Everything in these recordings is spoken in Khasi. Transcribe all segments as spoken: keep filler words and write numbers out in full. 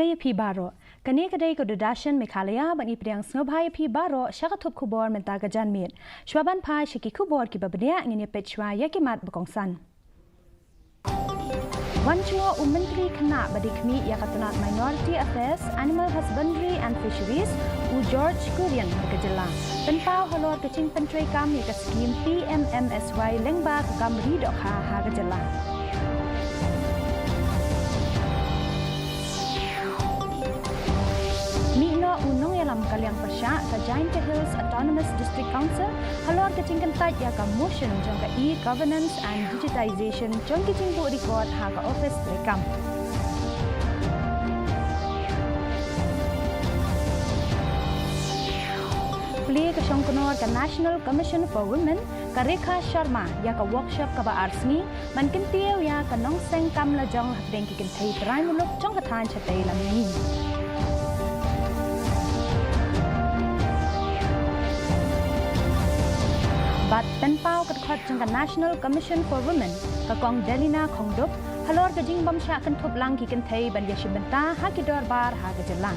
Ïa phi baroh. Kane ka dei ka Doordarshan Meghalaya, ban ïa pdiang sngewbha ïa phi baroh sha ka thup khubor mynta ka janmiet. Shuwa ban phai sha ki khubor kiba bniah, ngin ïa peit shuwa ïa ki mat ba kongsan. Wan jngoh u Myntri Khynnah ba dei khmih ïa ka tnat Minority Affairs, Animal Husbandry and Fisheries, u George Kurian ha ka jylla. Pynpaw halor ka jingpyntreikam ïa ka skhim P M M S Y lyngba ka kam ri dohkha ha ka jylla. Mih noh u nongïalam ka liang pyrshah ka Jaintia Hills Autonomous District Council halor ka jingkyntait ïa ka motion jong ka e-governance and digitization jong ki jingbuh record ha ka office treikam. Plie ka shongknor ka National Commission for Women, ka Rekha Sharma, ïa ka workshop kaba ar sngi, ban kyntiew ïa ka nongseng kam lajong hapdeng ki kynthei trai muluk jong ka thaiñ shatei la mihngi. Bad pynpaw ka dkhot jong ka National Commission for Women, ka Kong Delina Khongdup, halor ka jingbym shah kynthup lang ki kynthei ban ïashim bynta ha ki dorbar ha ka jylla.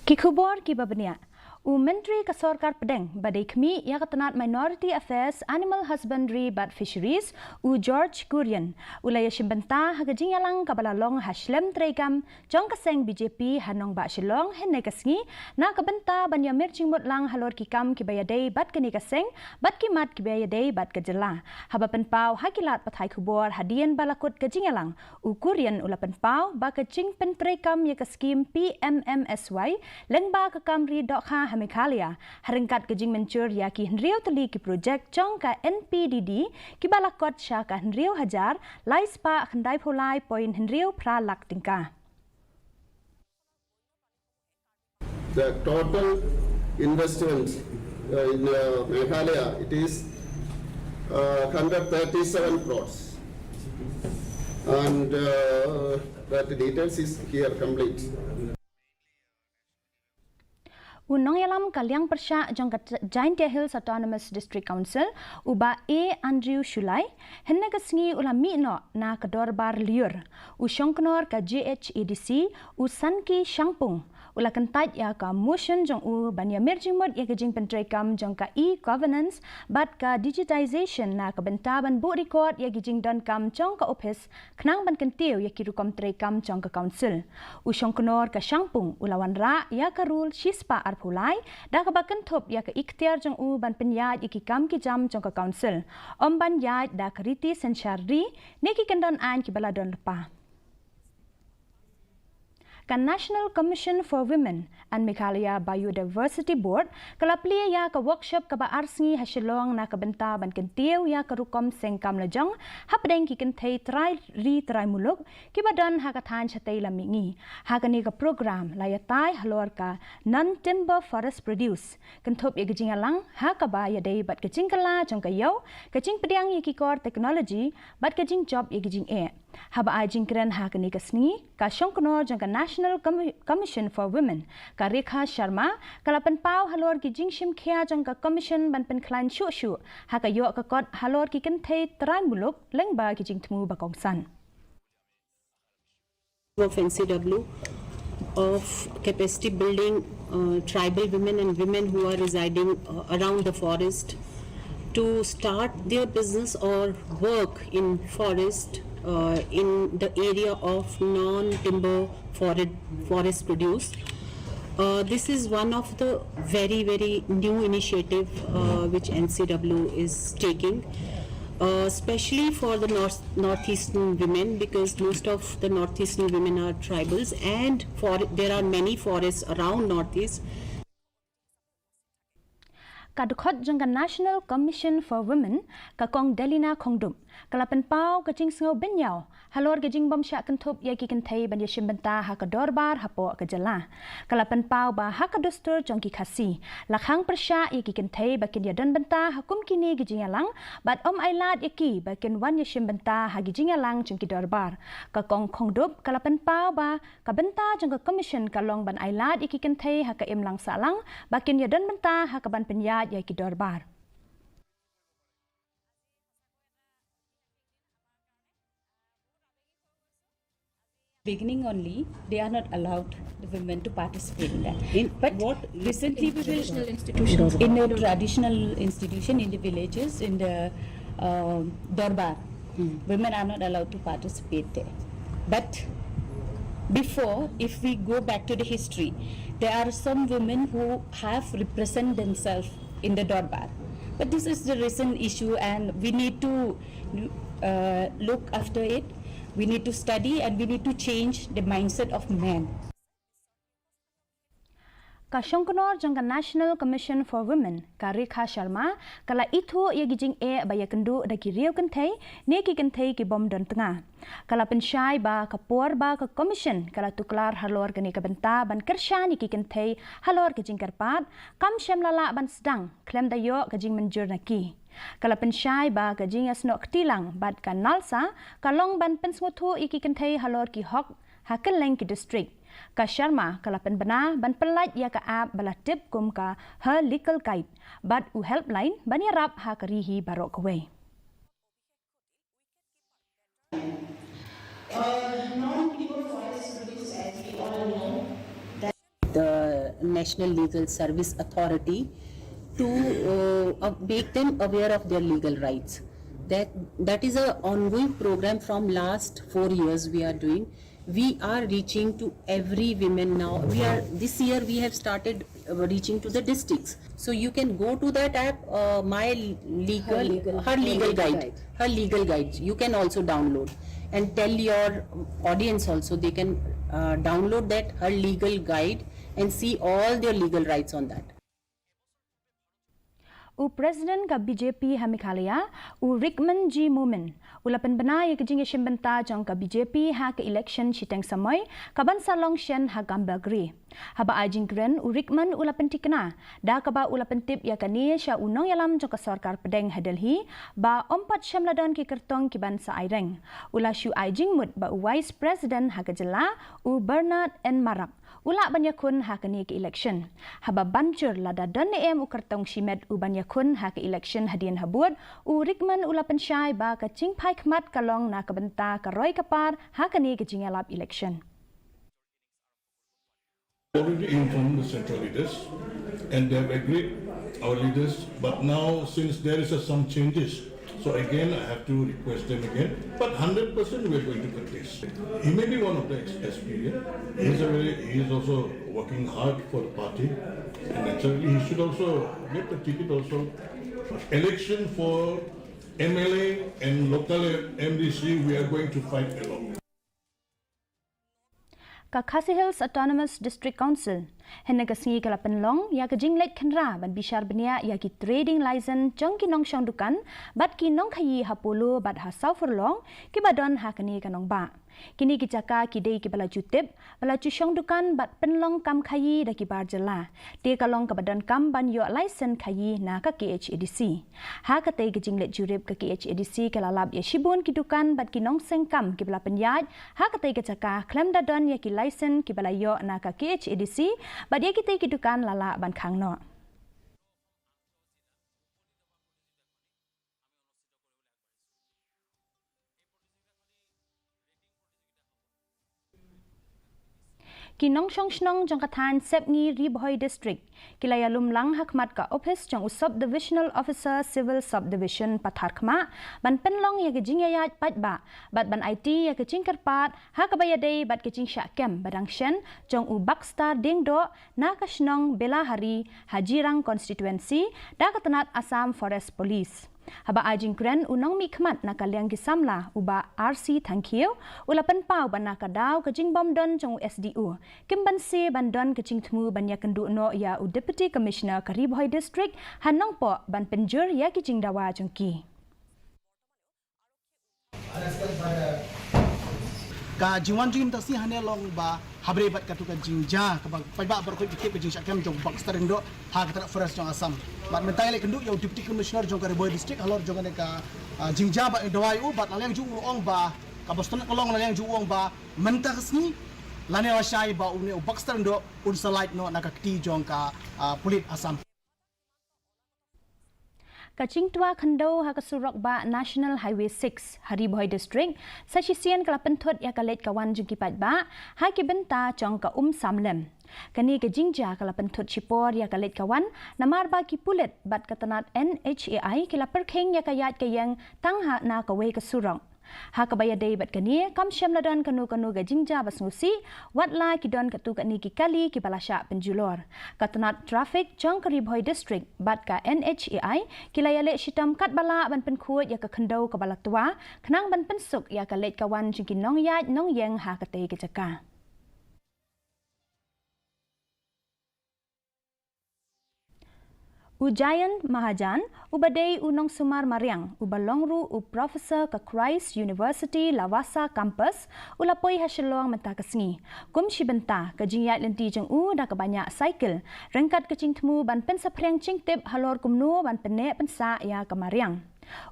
Ki khubor kiba bniah. U Myntri ka Sorkar Pdeng ba dei khmih ïa ka tnat Minority Affairs, Animal Husbandry bad Fisheries, u George Kurian, u la ïashim bynta ha ka jingïalang kaba la long ha shlem treikam jong ka seng B J P ha nongbah Shillong hynne ka sngi, na ka bynta ban ïamir jingmut lang halor ki kam kiba ïadei bad kane ka seng bad ki mat kiba ïadei bad ka jylla. Haba pynpaw ha ki lad pathai khubor hadien ba la kut ka jingïalang, u Kurian u la pynpaw ba ka jingpyntreikam ïa ka skhim P M M S Y lyngba ka kam ri dohkha ha Meghalaya, ha ryngkat ka jingmynjur ïa ki hynriew tylli ki projek jong ka N P D D, kiba la kot sha ka hynriew hajar lai spah khyndai phew lai point hynriew phra lak tyngka. The total investment, uh, in, uh, Meghalaya, it is, uh, hundred thirty-seven crores. And, uh, that details is here complete. U nongïalam ka liang pyrshah jong ka Jaintia Hills Autonomous District Council, u Bah A Andrew Shullai, hynne ka sngi u la mih noh na ka dorbar lyiur. U shongknor ka J H A D C, u Sanki Shangpung, u la kyntait ïa ka motion jong u ban ïamir jingmut ïa ka jingpyntreikam jong ka e-governance bad ka digitization na ka bynta ban buh record ïa ki jingdonkam jong ka ophis, khnang ban kyntiew ïa ki rukom treikam jong ka council. U shongknor ka Shangpung u la wanrah ïa ka rule shispah arphew lai, da kaba kynthup ïa ka iktiar jong u ban pynïaid ïa ki kam ki jam jong ka council, ym ban ïaid da ka riti synshar ri ne ki kyndon aiñ kiba la don lypa. Ka National Commission for Women and Meghalaya Biodiversity Board ka la plie ïa ka workshop kaba ar sngi ha Shillong na ka bynta ban kyntiew ïa ka rukom seng kam lajong hapdeng ki kynthei trai ri trai muluk kiba don ha ka thaiñ shatei lam mihngi. Ha kane ka program la ïatai halor ka non-timber forest produce, kynthup ïa ka jingïalang ha kaba ïadei bad ka jingkylla jong ka ïew, ka jingpdiang ïa ki kor technology bad ka jingjop ïa ki jingeh. Haba ai jingkren ha kane ka sngi, ka shongknor jong ka National Com-, Commission for Women, ka Rekha Sharma, ka la pynpaw halor ki jingshim khia jong ka commission ban pynkhlaiñ shuh shuh ha ka ïoh ka kot halor ki kynthei trai muluk lyngba ki jingthmu ba kongsan. Of N C W, of capacity building, uh, tribal women and women who are residing, uh, around the forest to start their business or work in forest, uh, in the area of non-timber forest, forest produce. Uh, this is one of the very, very new initiative, uh, which N C W is taking, uh, especially for the north, northeastern women, because most of the northeastern women are tribals, and for, there are many forests around northeast. Ka dkhot jong ka National Commission for Women, ka Kong Delina Khongdup, ka la pynpaw ka jingsngew bynñiaw halor ka jingbym shah kynthup ïa ki kynthei ban ïashim bynta ha ka dorbar hapoh ka jylla. Ka la pynpaw ba ha ka dustur jong ki Khasi, la khang pyrshah ïa ki kynthei ba kin ïadon bynta ha kum kine ki jingïalang, bad ym ailad ïa ki ba kin wan ïashim bynta ha ki jingïalang jong ki dorbar. Ka Kong Khongdup ka la pynpaw ba ka bynta jong ka commission ka long ban ailad ïa ki kynthei ha ka imlang sahlang ba kin ïadon bynta ha kaban pynïaid ïa ki dorbar. beginning only, they are not allowed the women to participate in that. In But what recently, we will Traditional institutions. in the traditional institution, in the villages, in the um, dorbar, women are not allowed to participate there. But before, if we go back to the history, there are some women who have represent themselves in the dorbar. But this is the recent issue, and we need to uh, look after it. We need to study, and we need to change the mindset of men. Ka shongknor jong ka National Commission for Women, ka Rekha Sharma, ka la ithuh ïa ki jingeh ba ïakynduh da ki riew kynthei ne ki kynthei ki bym don tnga. Ka la pynshai ba ka por ba ka Commission ka la tuklar halor kane ka bynta ban kyrshan ïa ki kynthei halor ka jingkyrpad, kam shym la lah ban sdang khlem da ïoh ka jingmynjur na ki. Ka la pynshai ba ka jingïasnoh kti lang bad ka NALSA ka long ban pynsngewthuh ïa ki kynthei halor ki hok ha kylleng ki district. Ka Sharma ka la pynbna ban pyllait ïa ka app ba la tip kum ka Her Legal Guide bad u helpline ban ïarap ha ka ri hi baroh kawei. Uh, non-Timor Forest Province, as we all know, the National Legal Service Authority to uh, uh, make them aware of their legal rights. That that is a ongoing program from last four years we are doing. We are reaching to every women now. We are this year we have started uh, reaching to the districts. So you can go to that app, uh, my legal, her legal guide, her legal guide. You can also download and tell your audience also. They can uh, download that her legal guide and see all their legal rights on that. U President ka B J P ha Meghalaya, u Rikman G Momin, u la pynbna ïa ka jingïashim bynta jong ka B J P ha ka election shiteng samoi ka ban sa long shen ha Gambegre. Haba ai jingkren, u Rikman u la pyntikna da kaba u la pyntip ïa kane sha u nongïalam jong ka sorkar pdeng ha Delhi ba ym pat shym la don ki kyrtong ki ban sa ai reng. U la shu ai jingmut ba u Vice President ha ka jylla, u Bernard N Marak, u lah ban ïakhun ha kane ka election. Haba ban jur lada don ne em u kyrtong shimet u ban ïakhun ha ka election hadien habud, u Rikman u la pynshai ba ka jingphai khmat ka long na ka bynta ka roi ka par ha kane ka jingïalap election. Already informed the central leaders and they have agreed, our leaders, but now since there is a, some changes, so again I have to request them again, but hundred percent we are going to contest. He may be one of the ex-, S P, yeah? He is a very, he is also working hard for the party, and naturally he should also get the ticket also. Election for M L A and local M D C, we are going to fight along. Ka Khasi Hills Autonomous District Council hynne ka sngi ka la pynlong ïa ka jingleit khynra ban bishar bniah ïa ki trading license jong ki nongshong dukan bad ki nongkhaïi ha Polo bad ha Sawfurlong kiba don ha kane ka nongbah. Kine ki jaka ki dei kiba la ju tip ba la ju shong dukan bad pynlong kam khaïi da ki bar jylla. Te ka long kaba donkam ban ïoh license khaïi na ka K H A D C. Ha katei ka jingleit jurip ka K H A D C ka la lap ïa shibun ki dukan bad ki nongseng kam kiba la pynïaid ha katei ka jaka khlem da don ïa ki license kiba la ïoh na ka K H A D C bad ïa kitei ki dukan la lah ban khang noh. Ki nongshong shnong jong ka thaiñ Sepngi, Ri Bhoi District ki la ïalum lang ha khmat ka ophis jong u Sub Divisional Officer Civil Subdivision Patharkhmah ban pynlong ïa ka jingïaid paidbah bad ban aiti ïa ka jingkyrpad ha kaba ïadei bad ka jingshah kem ba dang shen jong u Baxter Diengdoh na ka shnong Belahari ha Jirang Constituency da ka tnat Assam Forest Police. Haba ai jingkren u nongmihkhmat na ka liang ki samla u Bah R C Thangkhiew u la pynpaw ba na ka daw ka jingbym don jong u S D O kim banse ban don ka jingthmu ban ïakynduh noh ïa u Deputy Commissioner ka Ri Bhoi District ha Nongpoh ban pynjur ïa ki jingdawa jong ki. Ka jingwan jingim tasi hane long ba habre bad katu ka jingjia kaba paidbah baroh ki tip ka jingshah kem jong Baxter Diengdoh ha ka tnat forest jong Assam. Bad mynta ngi la kynduh ïa u Deputy Commissioner jong ka Ri Bhoi District halor jong kane ka ah, jingjia bad dawa ïa u bad la liang jong u ong ba kaba sngewthuh ka long la liang jong u ong ba mynta ka sngi lane lashai ba une u Baxter Diengdoh un sa lait noh na ka kti jong ka ah, pulit Assam. Ka jingtwa khyndew ha ka surok bah National Highway six ha Ri Bhoi District sa shisien ka la pynthut ïa ka leit ka wan jong ki paidbah ha ki bynta jong ka um sam lem. Kane ka jingjia ka la pynthut shipor ïa ka leit ka wan namar ba ki pulit bad ka tnat N H A I ki la pyrkhing ïa ka ïaid ka ïeng tang ha na kawei ka surok. Ha kaba ïadei bad kane, kam shym la don kano kano ka jingjia ba sngewsih, wat la ki don katto katne ki kali kiba la shah pynjulor. Ka tnat traffic jong ka Ri Bhoi District bad ka N H A I ki la ïaleh shitom katba lah ban pynkhuid ïa ka khyndew kaba la twa, khnang ban pynsuk ïa ka leit ka wan jong ki nongïaid nongïeng ha katei ka jaka. U Jayant Mahajan, uba dei u nongsumar mariang, uba long ruh u professor ka Christ University Lavasa Campus, u la poi ha Shillong mynta ka sngi. Kum shi bynta, ka jingïaid lynti jong u da kaba ñiah cycle, ryngkat ka jingthmu ban pynsaphriang jingtip halor kumno ban pynneh pynsah ïa ka mariang.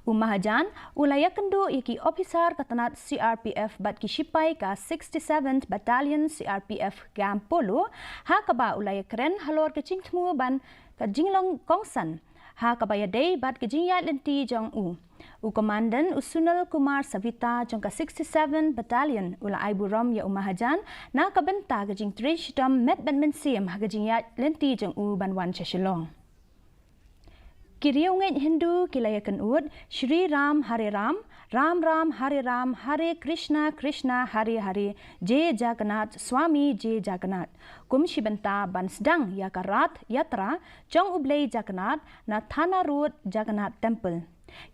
U Mahajan u la ïakynduh ïa ki ophisar ka tnat C R P F bad ki shipai ka sixty-seventh Battalion C R P F Camp Polo, ha kaba u la ïakren halor ka jingthmu ban ka jinglong kongsan ha kaba ïadei bad ka jingïaid lynti jong u. U Commandant u Sunil Kumar Savita jong ka sixty-seventh Battalion u la ai burom ïa u Mahajan na ka bynta ka jingtrei shitom met bad mynsiem ha ka jingïaid lynti jong u ban wan sha Shillong. Ki riewngeit Hindu ki la ïakynduh, Shri Ram Hare Ram, Ram Ram Hare Ram, Hare Krishna Krishna Hare Hare, Jai Jagannath, Swami Jai Jagannath. Kum shi bynta ban sdang ïa ka Rath Yatra jong u Blei Jagannath na Thana Road Jagannath Temple.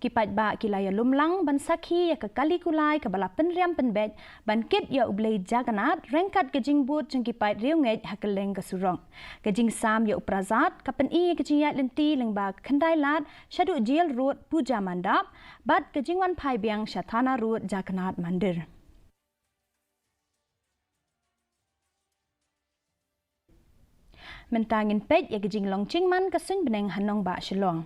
Ki paidbah ki la ïalum lang ban sakhi ïa ka kali kulai kaba la pynriam pynbeit ban kit ïa u Blei Jagannath ryngkat ka jingbud jong ki paid riewngeit ha kylleng ka surok. Ka jingsam ïa u prasad ka pyni ïa ka jingïaid lynti lyngba ka khyndai lad shaduh Jail Road Puja Mandap bad ka jingwan phai biang sha Thana Road Jagannath Mandir. Mynta ngin peit ïa ka jinglong jingman ka suiñ bneng ha nongbah Shillong.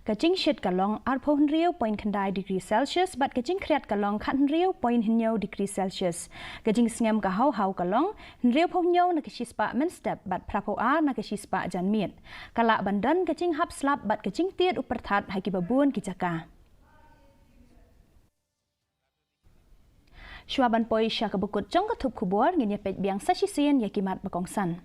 Ka jingshit ka long arphew hynriew point khyndai degree Celsius bad ka jingkhriat ka long khat hynriew point hynñiew degree Celsius. Ka jingsngem ka haw haw ka long hynriewphew hynñiew na ka shispah mynstep bad phraphew ar na ka shispah janmiet. Ka lah ban don ka jinghap slap bad ka jingtied u pyrthat ha kiba bun ki jaka. Shuwa ban poi sha kaba kut jong ka thup khubor, ngin ïa peit biang sa shisien ïa ki mat ba kongsan.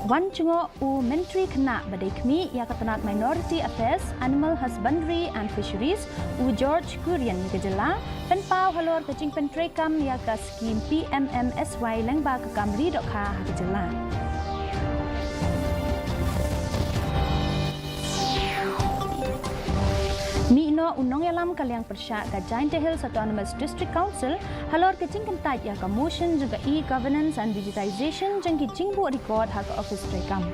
Wan jngoh u Myntri Khynnah ba dei khmih ïa ka tnat Minority Affairs, Animal Husbandry and Fisheries, u George Kurian ïa ka jylla, pynpaw halor ka jingpyntreikam ïa ka skim P M M S Y lyngba ka kam ri dohkha ha ka jylla. Mih noh u nongïalam ka liang pyrshah ka Jaintia Hills Autonomous District Council halor ka jingkyntait ïa ka motion jong ka e-governance and digitization jong ki jingbuh record ha ka office treikam.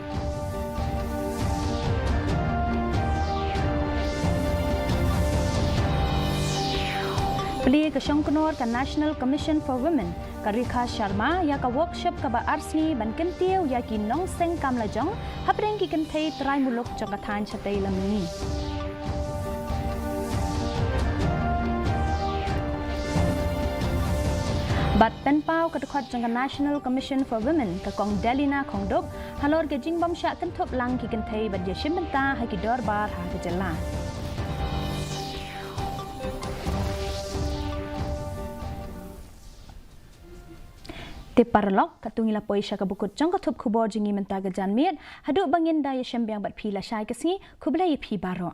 Plie ka shongknor ka National Commission for Women, ka Rekha Sharma, ïa ka workshop kaba arsngi ban kyntiew ïa ki nongseng kam lajong hapdeng ki kynthei trai muluk jong ka thaiñ shatei lam mihngi. Bad pynpaw ka dkhot jong ka National Commission for Women, ka Kong Delina Khongdup, halor ka jingbym shah kynthup lang ki kynthei ban ïashim bynta ha ki dorbar ha ka jylla. Te paralok, katto ngi la poi sha kaba kut jong ka thup khubor jong ngi mynta ka janmiet, haduh ba ngin da ïashem biang bad phi lashai ka sngi, khublei ïa phi baroh.